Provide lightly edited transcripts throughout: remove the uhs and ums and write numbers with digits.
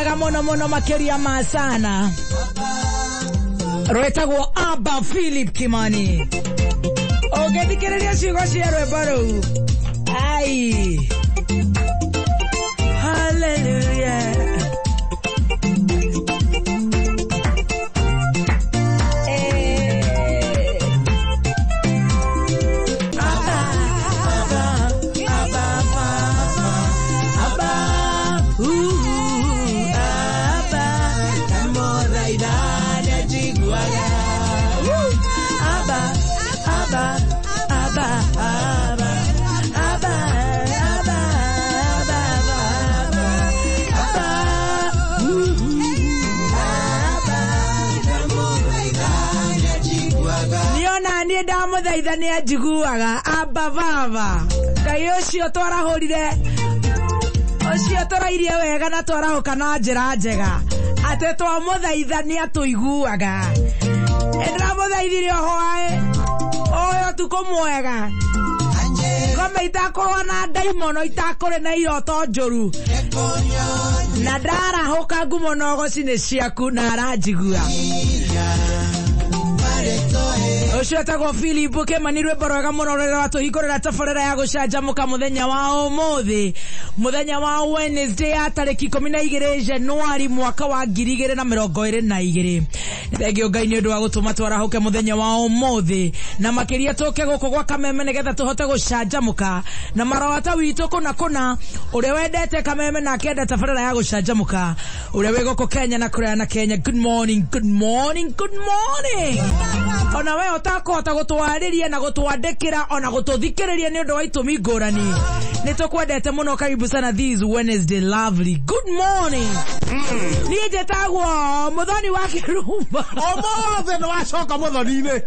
Rwega muno muno makiria ma sana. Rwetagwo Abba Philip Kimani. Ũngĩthikĩrĩria ciugo cia rwĩmbo rũu. Ai. Hallelujah. Eh. Abba, Abba, Abba, Papa, Abba, ooh, Abba, ndamũthaitha nĩanjiguaga. Woo! Abba, Abba, Abba, Abba, Abba, Abba, Abba, Abba, Abba, ooh, Abba, ndamũthaitha nĩanjiguaga. Niona niĩ ndamũthaitha nĩ anjiguaga. Abba baba, Ngai ũcio twarahũrire, ũcio tũrairie wega na twarahũka na njĩra njega, atĩ twamũthaitha nĩ atũiguaga. Nĩndĩramũthaithire o hwaĩ ũyũ ũtukũ mwega, ngome itakũrũa na ndaimono, itakũrĩ na iroto njũru, na ndarahũka ngumo na ũgoci nĩ ciaku na aranjigua. Ũcio etagwo Philip Kimani, rwĩmbo rwega mũno rũrĩa rwatũhingũrĩra tabarĩra ya gũcanjamũka mũthenya wa ũmũthĩ, mũthenya wa Wednesday ya tarĩki 12 Januari mwaka wa 2022. Thengio Ngai nĩ ũndũ wa gũtũma twarahũke mũthenya wa ũmũthĩ, na makĩria tũke gũkũ gwa Kameme nĩgetha tũhote gũcanjamũka na marota witũ kũna kũna, ũrĩa wendete Kameme na akenda tabarĩra ya gũcanjamũka, ũrĩa wĩ gũkũ Kenya na kũraya na Kenya. Good morning, good morning, good morning. Ona we ũtakũhota gũtwarĩria na gũtwandĩkĩra ona gũtũthikĩrĩria nĩ ũndũ wa itũmi ngũrani, nĩ tũkwendete mũno. Karibu sana this Wednesday, lovely good morning. Niĩ njĩtagwo Mũthoni wa Kĩrumba. Ũmũthĩ nĩ wacoka mũthoni-inĩ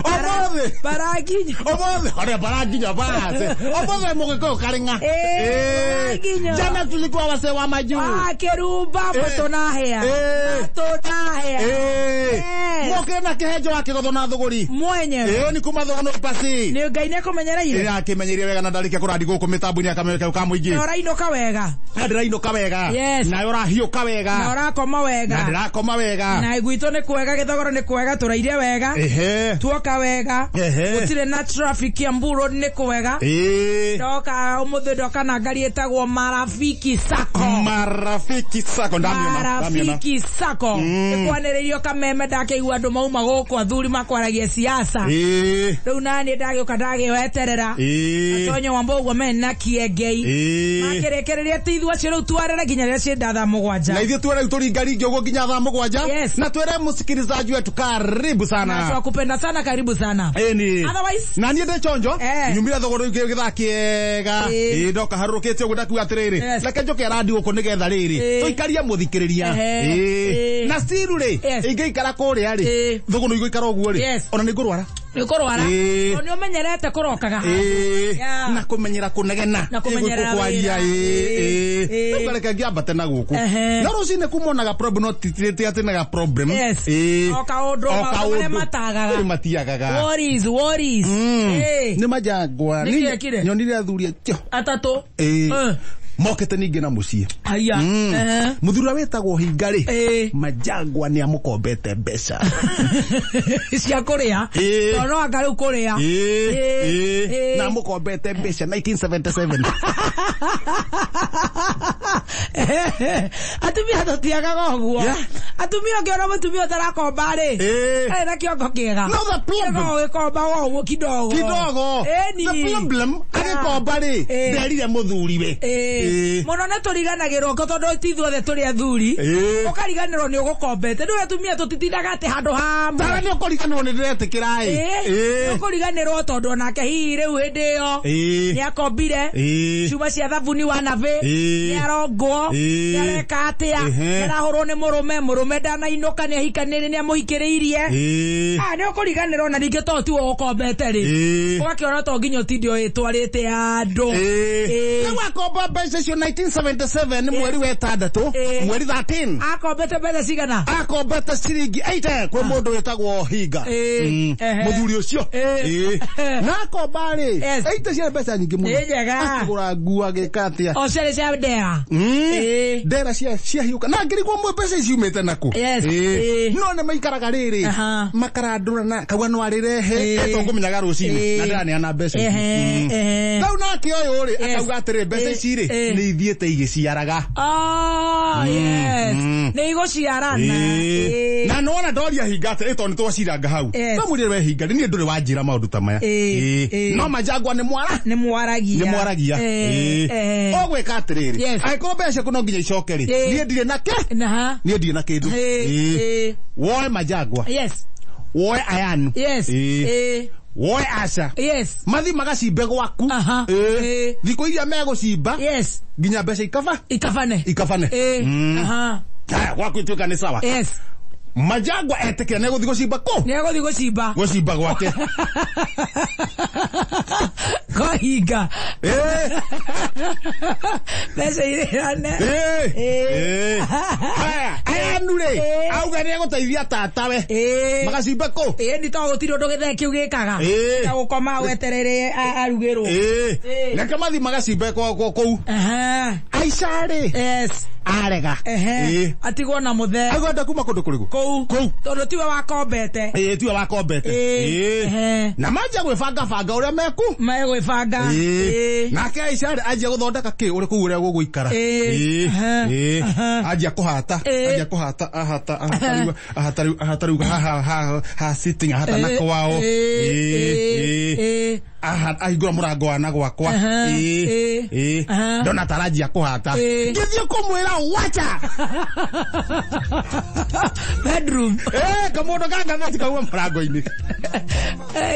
ũmũthĩ. Baranginya. Ũmũthĩ ũrĩa baranginya barate ũmũthĩ mũgĩkũyũ karĩng'a. Baranginya. Jana tulikuwa wasee wa majuu. Wa Kĩrumba mũtũnahĩa tũnahĩa. Mokire na kĩhenjo wa kĩgotho na thũgũri. Mwenyewe. Ĩĩ ni kuma thogano pasi. Nĩ Ngai nĩ akũmenyereire. Ĩrĩa akĩmenyeire wega na ndarĩkia kũrandi gũkũ mĩtambo-inĩ ya kameme kau ka mũingĩ. Na ũrainũka wega. Na ndĩrainũka wega. Yes. Nawe ũrahiũka wega. Na ũrakoma Na wega. ndĩrakoma wega. Na gwitũ nĩ kwega, gĩthogoro nĩ kwega, tũraire wega. Tuoka wega. Gũtirĩ na traffic, Kiambu Road nĩ kwega. Ndoka ũmũthĩ, ndoka na ngari ĩtagwo Marafiki Sacco. Marafiki Sacco, ndamiona, ndamiona. Marafiki Sacco ĩkwanĩrĩirio Kameme, ndakĩigua andũ mauma gũkũ athuri makwaragia siasa. Rĩu naniĩ ndagĩũka ndagĩweterera. Tonyo wa Mbũguo mena kĩengei. Makĩrĩkĩrĩria ti ithuĩ acio rĩu twarĩre nginya rĩrĩa cienda thaa 7. Na ithuĩ twere tũringaringe ũguo nginya thaa 7. Yes. Na twere mũsikilizaji wetu karibu Na sana. twakupenda sana, karibu sana. Ĩni. Otherwise Na niĩ ndĩ chonjo. Nyumire thogoro rĩu gĩthaa kĩega. Ĩĩ ndoka harũrũkĩte ũguo ndakiuga atĩrĩrĩ, reke njũke randi gũkũ nĩgetha rĩrĩ tũikarie mũthikĩrĩria. Na ciru rĩ, ingĩikara kũrĩa rĩ, thũgũnũ igũikara ũguo rĩ, ona nĩ ngũrwara. Nĩ ũkũrwara. Tondũ nĩ ũmenyerete kũrokaga handũ. Yeah. Na kũmenyera kũnegena. Na kũmenyerera kwaria. wĩra. Rĩu reke ngĩambate na gũkũ. No rũcinĩ kumonaga problem, no ti atĩ naga problem. O kaũndũ, O maũndũ marĩa kaũndũ. matagaga. Ĩĩ, matiagaga. Worries, worries. Nĩ majangwa. Nĩ kĩĩ ekire? Nyonire athuri acio Atatũ. Mokĩte ningĩ na mũciĩ. Haya. Mũthuri ũrĩa wĩtagwo hinga rĩ, majangwa nĩ amũkombete mbeca cia kũrĩa. Tondũ no anga rĩu kũrĩa. Na amũkombete mbeca 1977. Atumia tũtiagaga ũguo. Atumia ũngĩona mũtumia ũtarakomba rĩ, arĩ na kĩongo kĩega. No, the problem. Ĩkoragwo ĩgĩkomba o ũguo kidogo. Kidogo. Ĩni. The problem, agĩkomba rĩ, nderire mũthuriwe. Mũno nĩ tũriganagĩrwo ko tondũ ti ithuothe tũrĩ athuri. Ũkariganĩrwo nĩ ũgũkombete. Rĩu atumia tũtitindaga atĩ handũ hamwe. Tawe nĩ ũkũriganĩrwo nĩ ndĩretĩkĩra ĩ. Nĩ ũkũriganĩrwo tondũ onake hihi rĩu hĩndĩ ĩyo nĩ akombire cuma cia thabuni wa nabĩ, nĩ arongwo, nĩ areka atĩa, nĩ arahũrwo nĩ mũrũme, mũrũme ndanainũka, nĩ ahikanĩrĩ, nĩ amũhikĩrĩirie. Ah, nĩ ũkũriganĩrwo na ningĩ to tiwe ũkombete rĩ, ũgakĩona to nginya ũtinde ũĩtwarĩte andũ. Rĩu akomba mbeca icio 1977 mweri wa ĩtandatũ, mweri 13. Akombete mbeca cigana? Akombete ciringi 80 kwĩ mũndũ wĩtagwo hinga. Mũthuri ũcio. Na akomba rĩ, 80 ciarĩ mbeca nyingĩ mũno. Nĩ njega. Akĩgũra nguo, agĩka atĩa. O ciarĩ cia ndea. Ndera cia hiuka na ngirigwo mwe mbeca ici umĩte naku. No nĩ maikaraga rĩrĩ makarandũrana kauga no arĩrehe etongũmenyaga rũcinĩ na ndĩraneana mbeca ici. Rĩu nake ũyũ rĩ akauga atĩrĩ mbeca ici rĩ nĩ ithiĩte igĩciaraga. Yes. Nĩ igũciarana. Na nĩwona ndoria hinga atĩ tondũ nĩtwaciranga hau. Ndamwĩrire we hinga niĩ ndũrĩ wanjĩra maũndũ ta maya. No Majangwa nĩ mwara. Nĩ mwaragia. Nĩ mwaragia. Ũgwĩka atĩrĩrĩ. Angĩkorwo mbeca ciaku no nginya icoke rĩ. Niĩ ndirĩ na kĩ. Niĩ ndirĩ na kĩndũ. Woe Majangwa. Yes. Woe Ayanu. Yes. Woe Asha. Yes. Mathi magacimbe gwaku. Thikũ iria megũcimba. Yes. Nginya mbeca ikaba. Ikabane. Ikabane. Haya gwaku ituĩka nĩ sawa. Yes. Majangwa etĩkĩra nĩ egũthiĩ gũcimba kũ? Nĩ egũthiĩ gũcimba. Gũcimba gwake. Kohinga. Mbeca irĩrane. Haya, Ayanu rĩ, auga nĩ egũteithia tatawe. Magacimba kũ? Ĩni to gũtirĩ ũndũ gĩthee kĩu gĩkaga. Ta gũkoma weterere arugĩrwo. Reke mathiĩ magacimbe kũu. Aisha rĩ. Yes. Arega. Atigwo na mũthee. Agwenda kuma kũndũ kũrĩkũ? Kũu. Kũu. Tondũ tiwe wakombete. Tiwe wakombete. Na manjia gwĩbanga banga ũrĩa meku. Megwĩbanga. Nake Aisha rĩ anjia gũthondeka kĩ ũrĩ kũu ũrĩa gũgũikara. Anjia kũhata. Anjia kũhata ahata ahata rĩu ahata rĩu haha ha sitting ahata na kwao. Ahingũra mũrango wa na gwakwa. Ndona ta aranjia kũhata. Ngĩthiĩ kũmwĩra wacha. Bedroom. Kamũndũ ka ngathĩti kauma mũrango-inĩ.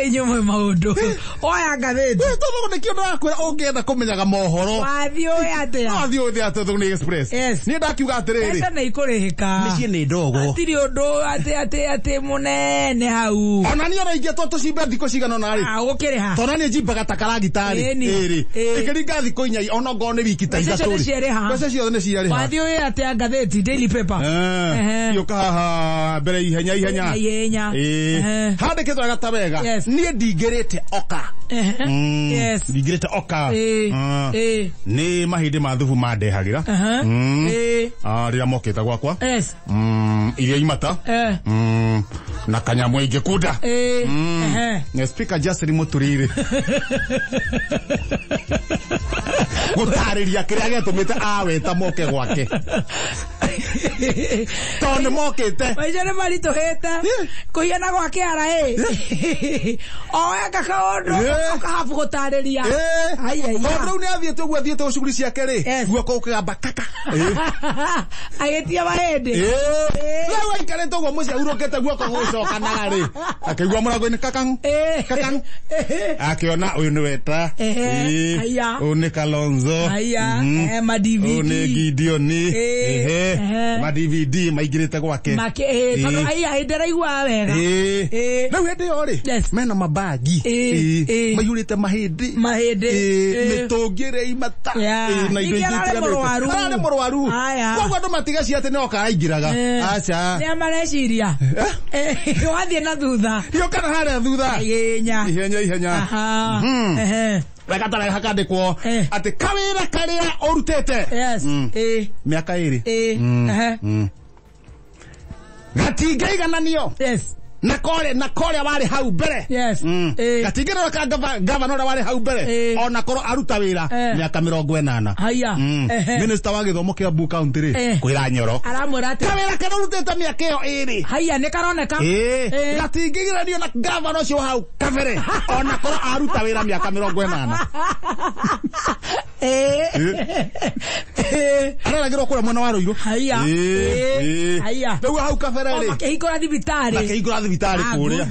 Inyuĩ mwĩ maũndũ. Oya ngathĩti. Tondũ nĩkĩo ndĩrakwĩra ũngĩenda kũmenyaga mohoro. Wathiĩ ũĩ atĩa? Wathiĩ ũĩ atĩa Thũng'wa Express. Yes. Niĩ ndakiuga atĩrĩrĩ. Mbeca nĩ ikũrĩhĩka. Mĩciĩ nĩ ndogo. Hatirĩ ũndũ atĩ mũnene hau. Ona niĩ ona ingĩtwo tũcimbe thikũ cigana ũna rĩ. Ũgũkĩrĩha. Tondũ niĩ njimbaga ta karagita rĩ. Ĩrĩ. Ĩkĩringa thikũ inya ona ongorwo nĩ wiki ta ithatũ rĩ. Mbeca ciothe nĩ ciarĩha. Wathiĩ ũĩ atĩa ngathĩti Daily Paper. Yũka haha mbere ihenya ihenya. Ihenya. Handĩkĩtwo wega ta wega. Niĩ ndingĩrĩte oka. Yes. Ndingĩrĩte oka. Nĩ mahĩndĩ ma thubu mandehagĩra. Rĩrĩa mokĩte gwakwa. Yes. Iria imata. Na kanyamũ ingĩkunda. Na Speaker Justin Mũturi rĩ. Gũtarĩria kĩrĩa gĩatũmĩte aweta moke gwake. Tondũ nĩ mokĩte. Maica nĩ maritũhĩte. Kũhiana gwa kĩara ĩ. Oweka kaũndũ ũkahabu gũtarĩria. Tondũ rĩu nĩ athiĩte ũguo athiĩte cuguri ciake rĩ. Guoko gũkĩgamba kaka. Agĩtia mahĩndĩ. Rĩu aikarĩte ũguo mũciĩ ahurũkĩte guoko gũgĩcokanaga rĩ. Akĩigua mũrango-inĩ kakang. Kakang. Akĩona ũyũ nĩ Weta. Ũyũ nĩ Kalonzo. Ma DVD. Ũyũ nĩ Gideon. Ma DVD maingĩrĩte gwake. Tondũ aiya hĩndĩ araiguaga wega. Rĩu hĩndĩ ĩyo rĩ mena mabagi maihũrĩte mahĩndĩ. Mahĩndĩ. Mĩtũngi ĩrĩa imata. Na indo ingĩ ararĩ mũrwaru. Ararĩ mũrwaru. Koguo andũ matigacia atĩ nĩ oka araingĩraga. Aca. Nĩa mareciria. Wathiĩ na thutha. Yũkana harĩa thutha. Ihenya. Ihenya ihenya. Wega tara hakandĩkwo atĩ kawĩra karĩa ũrutĩte. Yes. Mĩaka ĩrĩ. Gatingĩigananio. Yes. Na kore na kore warĩ hau mbere. Yes. Gatingĩrora ka gavana ũrĩa warĩ hau mbere. Ona korwo aruta wĩra mĩaka 80. Haya. Minister wa gĩthomo kĩa Embu County rĩ kwĩra Nyoro. Aramwĩra atĩ kawĩra karĩa ũrutĩte mĩaka ĩyo ĩrĩ. Haya nĩ karoneka. Gatingĩigananio na gavana ũcio hau kabere. Ona korwo aruta wĩra mĩaka 80. Araragĩrwo kũrĩa mwena wa Ruiru. Haya. Haya. Rĩu hau kabere rĩ. Makĩhingũra thibitarĩ. Makĩhingũra thibitarĩ kũrĩa.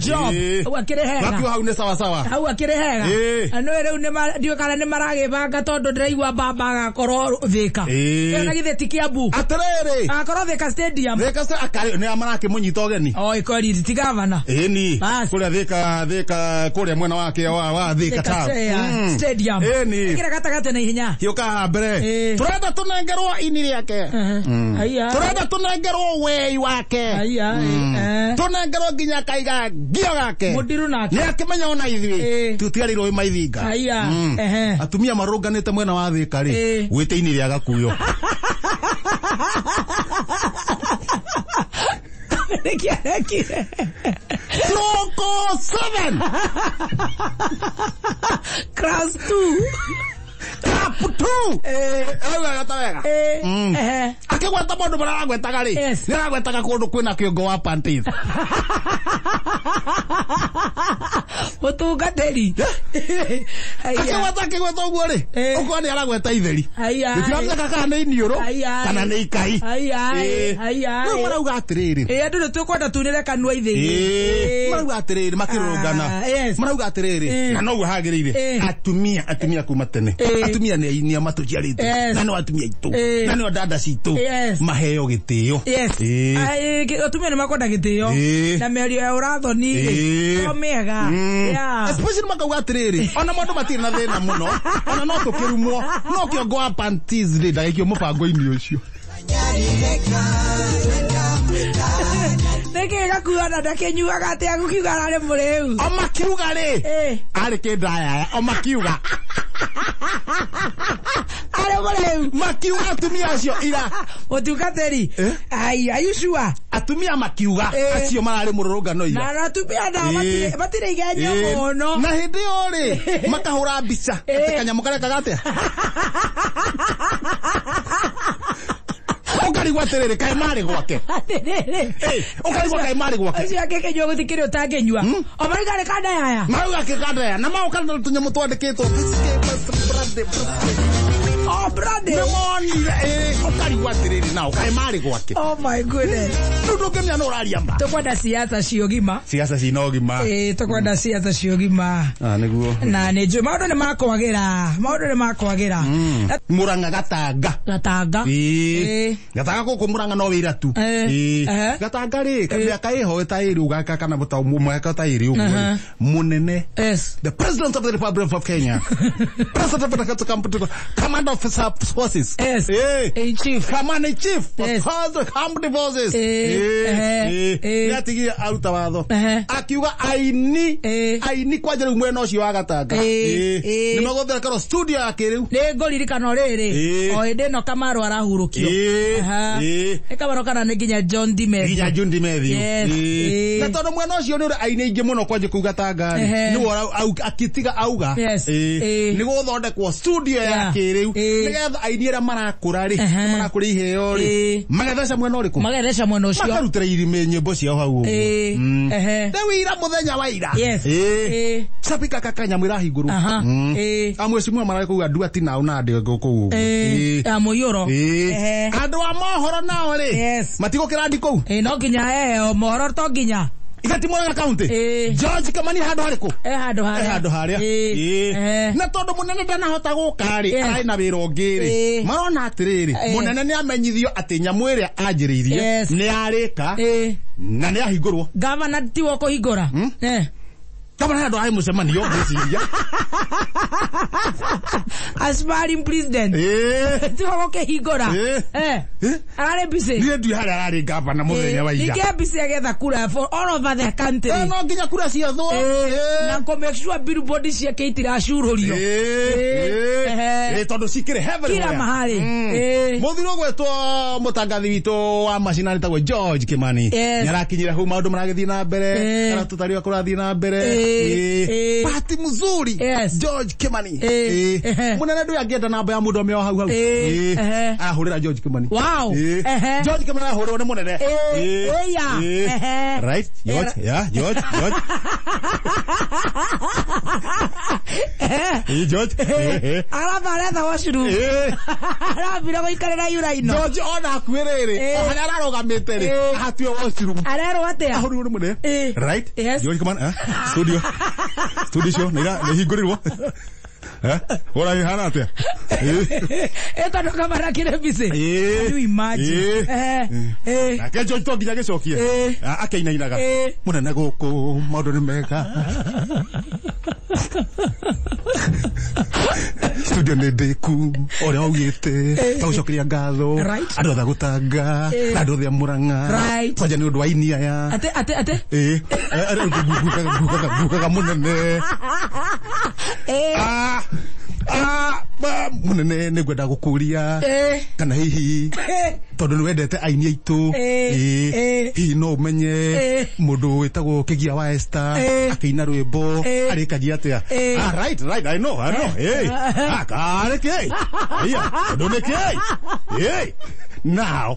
Hau akĩrĩ hega. Gakiuga hau nĩ sawa sawa. Hau akĩrĩ hega. Na nĩwe rĩu ndiũĩ kana nĩ maragĩbanga tondũ ndĩraigua baba agakorwo Thĩka. Ĩyo na githĩ ti Kiambu. Atĩrĩrĩ. Agakorwo Thĩka Stadium. Thĩka Stadium akarĩ nĩ marakĩmũnyita ũgeni. O ĩkweri ti gavana. Ĩni. Kũrĩa Thĩka Thĩka kũrĩa mwena wake wa Thĩka town. Stadium. Ĩni. Ĩkĩra gatagatĩ na ihenya. Gĩũka haha mbere. Tũrenda tũnengerwo ini rĩake. Tũrenda tũnengerwo wei wake. Tũnengerwo nginya kaiga ngio gake. Mũndiru nake. Nĩ akĩmenya ona ithuĩ. Tũtiarĩirwo wĩ maithinga. Atumia marũnganĩte mwena wa Thĩka rĩ. Gwĩte ini rĩa Gakuyo. Nĩkĩ arekire? Troko 7. Class 2. Cup 2. Arauga ta wega. Akĩgweta maũndũ marĩa aragwetaga rĩ, nĩ aragwetaga kũndũ kwĩna kĩongo wa panties. Mũtungatĩri. Akĩgweta akĩgweta ũguo rĩ, ũkorwo nĩ aragweta itheri. Gĩtiramenyeka kana nĩ iniũrũ kana nĩ ikai. Rĩu marauga atĩrĩrĩ. Andũ nĩ tũkwenda tunĩre kanua itheri. Marauga atĩrĩrĩ makĩrũrũngana. Marauga atĩrĩrĩ na noguo hagĩrĩire. Atumia kuma tene. Atumia nĩ aini a matũciarĩte. Na no atumia aitũ. Na no dada citũ. Maheo gĩtĩo. Atumia nĩ makwenda gĩtĩo. Na mĩario ya ũrathoni rĩ, to mĩega. Especially makauga atĩrĩrĩ, ona maũndũ matirĩ na thĩna mũno, ona no tũkĩrumwo, no kĩongo wa panties rĩ ndagaikio mũbango-inĩ ũcio. Nĩkĩ gakuona ndakĩnyuaga atĩ agũkiuga ararĩ mũrĩu? O makiuga rĩ, arĩ kĩndayaya, o makiuga. Arĩ mũrĩu. Makiuga atumia acio ira. Mũtungatĩri. Ai, are you sure? Atumia makiuga acio mararĩ mũrũrũngano ira. Na atumia nao matirĩ igenyo mũno. Na hĩndĩ ĩyo rĩ, makahũra mbica atĩ kanyamũ karekaga atĩa? Ũkarigwo atĩrĩrĩ, kaĩ marĩ gwake? Ũkarigwo kaĩ marĩ gwake? Ũcio angĩkĩnyua gũtikĩrĩ ũtangĩnyua. O marauga nĩ kandayaya. Marauga kĩkandayaya. Na magoka na tũnyamũ twandĩkĩtwo. Oh, brandy. Nĩmonire, ũkarigwo atĩrĩrĩ nao, kaĩ marĩ gwake? Oh my goodness. Rĩu ndũngĩmenya nũ ũraria ma. Tũkwenda siasa cia ũgima. Siasa cina ũgima. Tũkwenda siasa cia ũgima. Nĩguo. Na nĩ njũĩ maũndũ nĩ makwagĩra. Maũndũ nĩ makwagĩra. Murang'a Gatanga. Gatanga. Gatanga gũkũ Murang'a no wĩra tu. Gatanga rĩ, mĩaka ĩho ta ĩrĩ ũgaka kana mwaka ta ĩrĩ ũguo rĩ. Mũnene. The President of the Republic of Kenya. President of the Company, Commander of Forces. In Chief. Commander in Chief of the Armed Forces. Nĩ atigire aruta watho. Akiuga aini kwanja rĩu mwena ũcio wa Gatanga. Nĩ megũthondeka studio ya kĩrĩu. Nĩ ngũririkana rĩrĩ, o hĩndĩ ĩno Kamaru arahurũkio. Nĩ Kamaru kana nĩ nginya John Dimethu. Nginya John Dimethu. Na tondũ mwena ũcio nĩ ũrĩ aini aingĩ mũno kwanja kũu Gatanga rĩ, nĩwe akĩtiga auga nĩ gũthondekwo studio ya kĩrĩu nĩgetha aini arĩa marakũra rĩ, marakũra iheo rĩ, magetheca mwena ũrĩkũ? Magetheca mwena ũcio. Makarutĩra irime nyĩmbo ciao hau ũguo. Rĩu ira mũthenya wa ira. Cabi kaka kanyamũ ĩrahingũrwo. Amwecimua mararĩ kũu andũ ati nao na andũ kũu ũguo. Mũiyũro. Andũ a mohoro nao rĩ, matigũkĩra ndi kũu. No nginya mohoro to nginya. Igati Murang'a County. George Kimani handũ harĩkũ? Handũ harĩa. Handũ harĩa. Na tondũ mũnene ndanahota gũka rĩ, arĩ na wĩra ũngĩ rĩ. Marona atĩrĩrĩ, mũnene nĩ amenyithio atĩ nyamũ ĩrĩa anjĩrĩirie nĩ yarĩka na nĩ yahingũrwo. Gavana tiwe ũkũhingũra. Gavana handũ harĩ mũcemanio ngwĩciria. Aspiring president. Tiwe gũkĩhingũra. Ararĩ busy. Niĩ ndiũĩ harĩa ararĩ gavana mũthenya wa ira. Ningĩ busy agĩetha kura for all over the country. No nginya kura ciethwo. Na kũ make sure billboard ciake itiracurũrio. Tondũ cikĩrĩ heavily. Kila mahali. Mũthuri ũgwetwo mũtangathi witũ wa macinani tagwo George Kimani. Nĩ arakinyire hau maũndũ maragĩthiĩ na mbere. Aratũtarĩria kũrathiĩ na mbere. Bahati mzuri. George Kimani. Mũnene ndũyũ angĩenda namba ya mũndũ amĩoa hau hau. Ahũrĩra George Kimani. Wow. George Kimani ahũrĩrwo nĩ mũnene. Right? George, yeah, George, George. George. Aramba aretha washroom. Arambire gũikarĩra yuraino. George ona hakuhĩ rĩrĩ, o harĩa ararũgamĩte rĩ, hatue washroom. Arerwo atĩa? Ahũrĩrwo nĩ mũnene. Right? George Kimani, studio. Studio cio nĩ ihingũrirwo. Ora ihana atĩa? Tondũ Kamara akĩrĩ busy. Can you imagine? Nake George to nginya agĩcokie. Akĩinainaga. Mũnene gũkũ maũndũ nĩ mega. Studio nĩ ndĩku ũrĩa waugĩte tagũcokeria ngatho andũ othe a Gũtanga na andũ othe a Murang'a kwanja nĩ ũndũ wa aini aya. Atĩ Ngukaga mũnene. Mũnene nĩ ngwenda gũkũria kana hihi Tondũ nĩ wendete aini aitũ. Ĩĩ. Hihi no ũmenye mũndũ wĩtagwo Kĩgia wa Esther akĩina rwĩmbo arĩkagia atĩa? Ah, right, right, I know, I know. Hey, ah, karĩ kĩ? Iya, tondũ nĩ kĩ? Hey, now.